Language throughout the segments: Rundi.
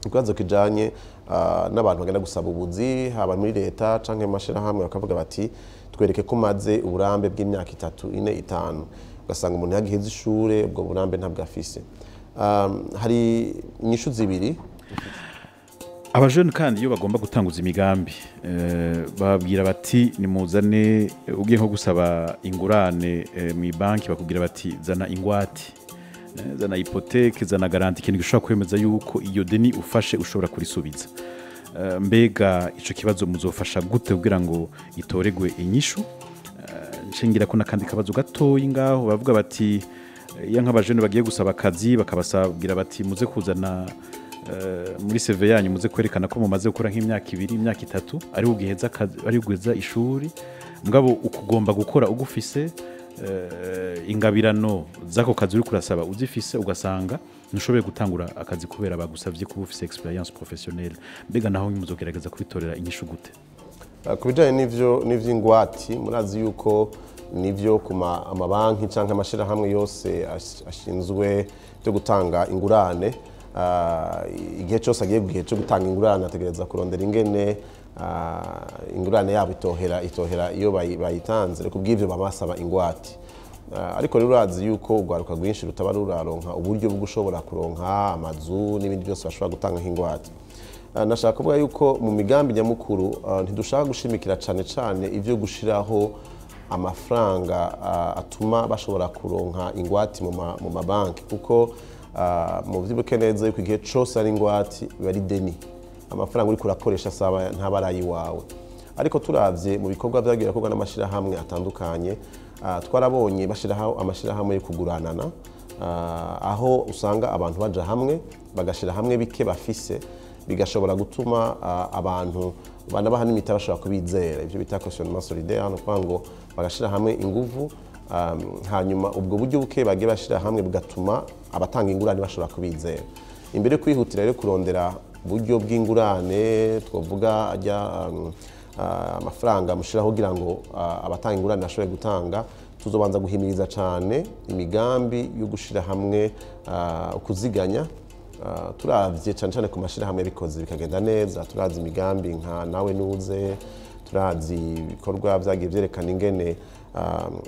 Ikibazo kijanye n'abantu bagenda gusaba ubuzi, haba muri leta canke mu mashirahamwe, bakavuga bati: "Twereke ko umaze uburambe bw'imyaka 3, 4, 5." Ugasanga umuntu yagiheza ishure, ubwo burambe ntabwo afise. Hari inyishu zibiri. Abajene kandi iyo bagomba gutanguza imigambi, bababwira bati: "Nimuzane." Ugiye nko gusaba ingurane mu banki, bakubwira bati: "Zana ingwate, zana hypothèque, zana garantie, ikintu gishobora kwemeza yuko iyo deni ufashe ushobora kurisubiza." Mbega ico kibazo muzofasha gute kugira ngo itoregwe inyishu? Nshingira ko n'akandi kabazo gatoyi ngaho, bavuga bati iyo nk'abajene bagiye gusaba akazi, bakabasabwira bati: "Muze kuzana muri CV yanyu, muze kwerekana ko mumaze gukora nk'imyaka 2, imyaka 3, ari ugiheza akazi, ari ugiheza ishuri." Mugabo ukugomba gukora ugufise ingabirano z'ako kazi uri kurasaba uzifise, ugasanga ntushoboye gutangura akazi kubera bagusavye kuba ufise expérience professionnelle. Mbega naho muzogerageza kubitorera inyishu gute? Ku bijyanye n'ivyo n'ivy'ingwati, murazi yuko nivyo ku amabanki canke amashirahamwe yose ashinzwe byo gutanga ingurane, igihe cyose agiye gihe cyo gutanga ingurane, ategereza kurondera ingene ingurane yabo itohera iyo bayitanze. Rero kubw'ivyo baba basaba ingwati. Ariko rero urazi yuko urwaruka rwinshi rutaba ruraronka uburyo bwo gushobora kuronka amazu n'ibindi byose bashobora gutanga nk'ingwate. Nashaka kuvuga yuko mu migambi nyamukuru ntidushaka gushimikira cyane cyane ibyo gushiraho amafaranga atuma bashobora kuronka ingwate mu mabanki, kuko mu vyibuke neza yuko igihe cose ari ingwate biba ari deni, amafaranga uriko urakoresha saba ntaba ari ayiwawe. Ariko turavye mu bikorwa vyagiye birakorwa n'amashirahamwe atandukanye, twarabonye bashiraho amashirahamwe yo kuguranana, aho usanga abantu baja hamwe bagashira hamwe bike bafise, bigashobora gutuma abantu banabaha n'imita bashobora kubizera, ivyo bita cautionnement solidaire. Ni ukuvuga ngo bagashira hamwe inguvu, hanyuma ubwo buryo buke bagiye bashira hamwe bugatuma abatanga ingurane bashobora kubizera. Imbere yo kwihutira rero kurondera uburyo bw'ingurane, twavuga ajya amafaranga mushiraho kugira ngo abatanga ingurane bashobore gutanga, tuzobanza guhimiriza cyane imigambi yo gushira hamwe, ukuziganya. Turavye cyane cyane ku mashirahamwe bikoze bikagenda neza, turazi imigambi nka Nawe Nuze, turazi ibikorwa vyagiye vyerekana ingene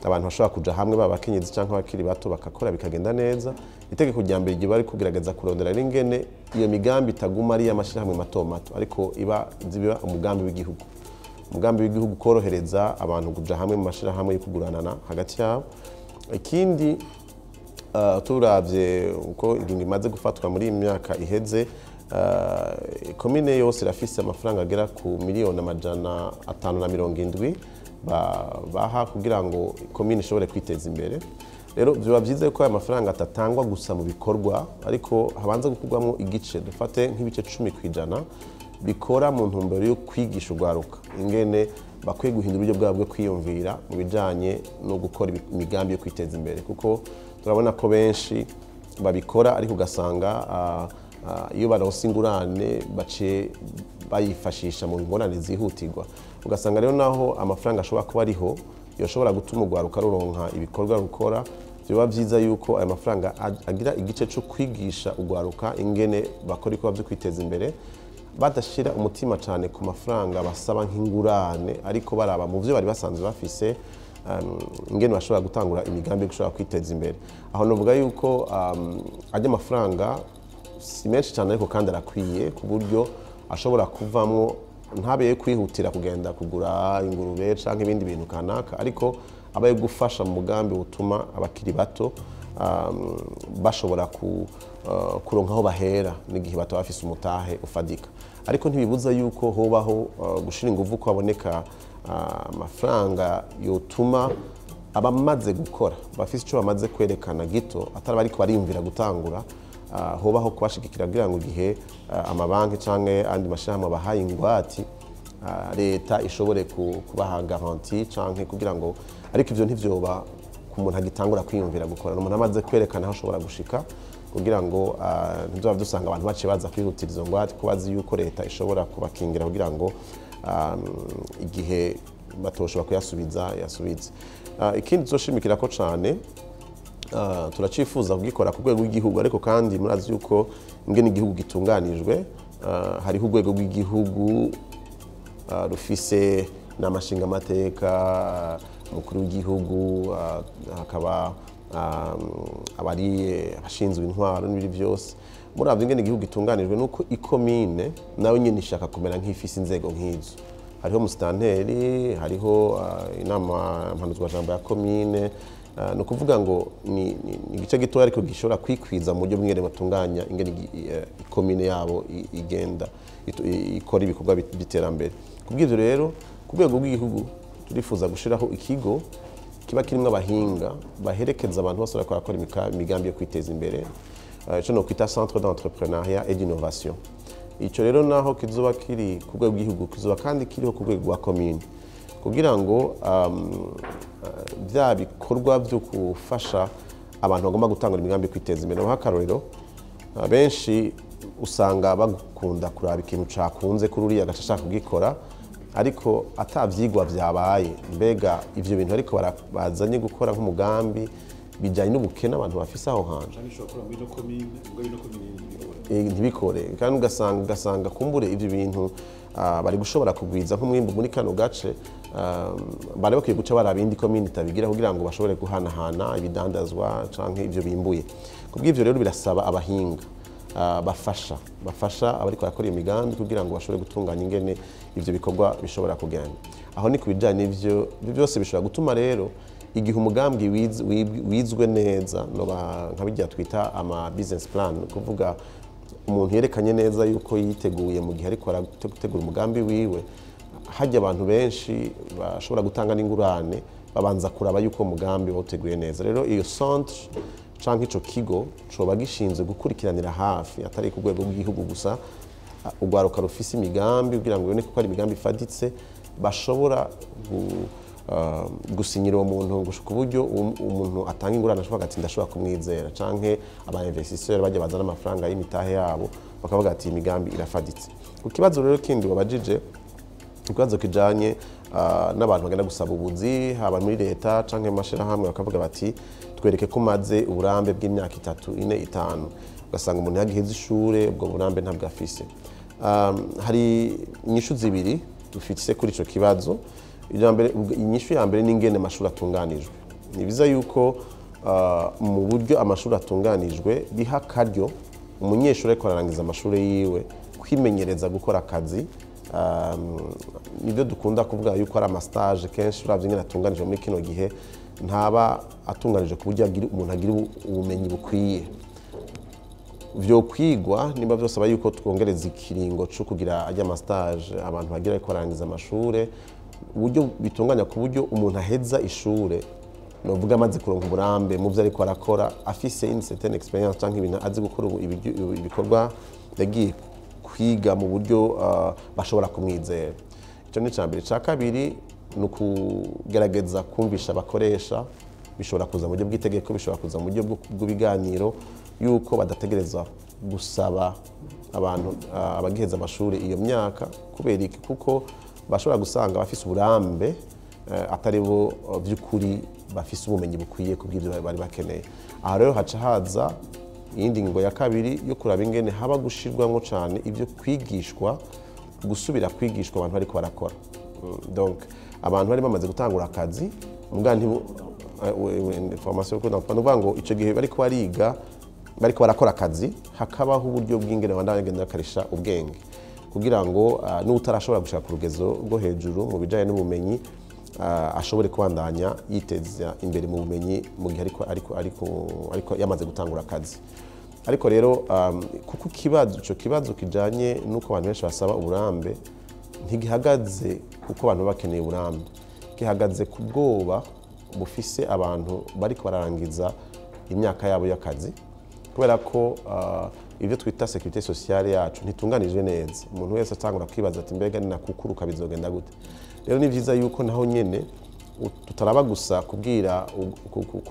abantu bashobora kuja hamwe, baba abakenyezi cyangwa abakiri bato, bakakora bikagenda neza. Itegeko rya mbere riba ari kugerageza kurondera rero ingene iyo migambi itaguma ari iy'amashirahamwe mato mato, ariko iba ziba umugambi w'igihugu, umugambi w'igihugu korohereza abantu kuja hamwe mu mashirahamwe yo kuguranana hagati yabo. Ikindi, turavye uko ingingo imaze gufatwa muri iyi myaka iheze, komine yose irafise amafaranga agera ku miliyoni 570 baha kugira ngo komine ishobore kwiteza imbere. Rero biba byiza yuko aya mafaranga atatangwa gusa mu bikorwa, ariko habanza gukurwamo igice, dufate nk'ibice 10%, bikora mu ntumbero yo kwigisha urwaruka ingene bakwiye guhindura uburyo bwabo bwo kwiyumvira mu bijanye no gukora imigambi yo kwiteza imbere, kuko turabona ko benshi babikora ariko ugasanga iyo baronse ingurane baciye bayifashisha mu ngorane zihutirwa. Ugasanga rero naho amafaranga ashobora kuba ariho yoshobora gutuma urwaruka ruronka ibikorwa rukora, biba byiza yuko aya mafaranga agira igice cyo kwigisha urwaruka ingene bakora ibikorwa byo kwiteza imbere, badashira umutima cyane ku mafaranga basaba nk'ingurane, ariko baraba mu byo bari basanzwe bafise ingene bashobora gutangura imigambi yo gushobora kwiteza imbere. Aho novuga yuko ajya amafaranga si menshi cyane, ariko kandi arakwiye ku buryo ashobora kuvamwo ntabe yo kwihutira kugenda kugura ingurube canke ibindi bintu kanaka, ariko aba yo gufasha mu mugambi utuma abakiri bato bashobora kuronka aho bahera n'igihe bataba bafise umutahe ufadika. Ariko ntibibuza yuko hobaho gushira inguvu ko haboneka amafaranga yotuma abamaze gukora, bafise ico bamaze kwerekana gito, atari bariko bariyumvira gutangura, hobaho kubashigikira kugira ngo igihe amabanki canke andi mashirahamwe abahaye ingwati, leta ishobore kubaha garantie canke kugira ngo. Ariko ivyo ntivyoba ku muntu agitangura kwiyumvira gukora, umuntu amaze kwerekana aho ashobora gushika, kugira ngo ntituba dusanga abantu baciye baza kwihutira izo ngwate, ko bazi yuko leta ishobora kubakingira kugira ngo igihe batoshobora kuyasubiza yasubize. Ikindi tuzoshimikira ko cane, turacifuza kugikora ku rwego rw'igihugu, ariko kandi murazi yuko ingene igihugu gitunganijwe. Hariho urwego rw'igihugu rufise n'amashinga amateka, umukuru w'igihugu, hakaba abari abashinzwe intwaro n'ibindi byose. Muravye ingene igihugu gitunganijwe, nuko ikomine nawe nyene ishaka kumera nk'ifise inzego nk'izo. Hariho musitanteri, hariho inama mpanuzwajambo ya komine. Ni ukuvuga ngo ni igice gitoya ariko gishobora kwikwiza mu buryo bw'ingene batunganya ingene ikomine yabo igenda ikora ibikorwa by'iterambere. Kubw'ivyo rero, ku rwego rw'igihugu turifuza gushiraho ikigo kiba kirimo abahinga baherekeza abantu bose bariko barakora imigambi yo kwiteza imbere, ico nokwita centre d'entrepreneuriat et d'innovation. Ico rero naho kizoba kiri ku rwego rw'igihugu, kizoba kandi kiriho ku rwego rwa komine, kugira ngo bya bikorwa byo gufasha abantu bagomba gutangura imigambi yo kwiteza imbere. Nk'akarorero, benshi usanga bakunda kuraba ikintu cakunze kuri uriya agaca ashaka kugikora, ariko atavyigwa vyabaye. Mbega ivyo bintu ariko bazanye gukora nk'umugambi bijanye n'ubukene abantu bafise aho hantu? Ntibikore. Kandi ugasanga kumbure ivyo bintu bari gushobora kugwiza nk'umwimbu muri kano gace, bari bakwiye guca baraba indi komine itabigira kugira ngo bashobore guhanahana ibidandazwa canke ivyo bimbuye. Kubw'ivyo rero birasaba abahinga bafasha abariko barakora iyo migambi kugira ngo bashobore gutunganya ingene ivyo bikorwa bishobora kugenda. Aho ni ku bijanye n'ivyo. Ivyo byose bishobora gutuma rero igihe umugambi wizwe neza, noba nka bijya twita ama business plan, ni ukuvuga umuntu yerekanye neza yuko yiteguye mu gihe ariko arategura umugambi wiwe, hajya abantu benshi bashobora gutanga n'ingurane babanza kuraba yuko umugambi wawuteguye neza. Rero iyo centre canke ico kigo coba gishinzwe gukurikiranira hafi, atari ku rwego rw'igihugu gusa, urwaruka rufise imigambi, kugira ngo biboneke ko ari imigambi ifaditse bashobora gusinyira uwo muntu, gushika uburyo umuntu atanga ingurane ashobora ati ndashobora kumwizera, canke aba investisseur bajya bazana amafaranga y'imitahe yabo bakavuga ati imigambi irafaditse. Ku kibazo rero kindi wabajije, ikibazo kijanye n'abantu bagenda gusaba ubuzi, haba muri leta canke mu mashirahamwe, bakavuga bati twereke ko umaze uburambe bw'imyaka 3, 4, 5, ugasanga umuntu yagiheze ishure, ubwo burambe ntabwo afise. Hari inyishu zibiri dufise kuri ico kibazo. Inyishu ya mbere ni ingene amashuri atunganijwe. Ni biza yuko mu buryo amashuri atunganijwe biha akaryo umunyeshuri ariko ararangiza amashuri yiwe kwimenyereza gukora akazi. Nibyo dukunda kuvuga yuko ari amastage. Kenshi uravye ingene atunganijwe muri kino gihe, ntaba atunganije ku buryo umuntu agira ubumenyi bukwiye. Vyo kwigwa nimba vyose aba yuko twongereza ikiringo co kugira ajya amastage abantu bagira ariko barangiza amashure, uburyo bitunganya ku buryo umuntu aheza ishure, novuga amaze kuronka uburambe mu vyo ariko arakora, afise une certaine expérience canke ibintu azi gukora, ubu ibikorwa yagiye kwiga mu buryo bashobora kumwizera. Ico ni ica mbere. Ica kabiri ni ukugerageza kumvisha abakoresha, bishobora kuza mu buryo bw'itegeko, bishobora kuza mu buryo bw'ibiganiro, yuko badategereza gusaba abantu abagiheza amashuri iyo myaka. Kubera iki? Kuko bashobora gusanga bafise uburambe atari bo by'ukuri bafise ubumenyi bukwiye kubw'ibyo bari bakeneye. Aha rero haca haza iyindi ngingo ya kabiri yo kuraba ingene haba gushirwamwo cane ibyo kwigishwa, gusubira kwigishwa abantu bariko barakora. Donc abantu bari bamaze gutangura akazi muga ntibu formation yo ni ukuvuga ngo ico gihe bariko bariga, bariko barakora akazi, hakabaho uburyo bw'ingene bandanya bagenda bakarisha ubwenge, kugira ngo n'utarashobora gushika ku rugezo rwo hejuru mu bijanye n'ubumenyi ashobore kubandanya yiteza imbere mu bumenyi mu gihe ariko yamaze gutangura akazi. Ariko rero kuko ikibazo, ico kibazo kijanye n'uko abantu benshi basaba uburambe, ntigihagaze kuko abantu bakeneye uburambe, gihagaze ku bwoba bufise abantu bariko bararangiza imyaka yabo y'akazi, kubera ko ibyo twita sécurité sociale yacu ntitunganijwe neza. Umuntu wese atangura kwibaza ati mbega ninakukuruka bizogenda gute? Rero ni vyiza yuko naho nyene tutaraba gusa kubwira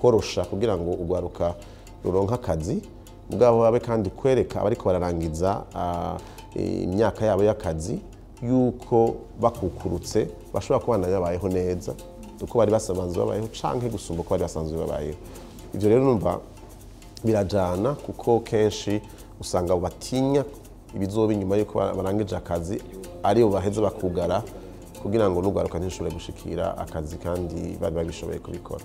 korosha kugira ngo urwaruka ruronke akazi, mugabo babe kandi kwereka abariko bararangiza imyaka yabo y'akazi yuko bakukurutse bashobora kubandanya babayeho neza uko bari basanzwe babayeho, canke gusumba uko bari basanzwe babayeho. Ivyo rero numva birajana, kuko kenshi usanga abo batinya ibizoba inyuma yuko barangije akazi, aribo baheze bakugara kugira ngo n'urwaruka ntishobore gushikira akazi kandi bari babishoboye kubikora.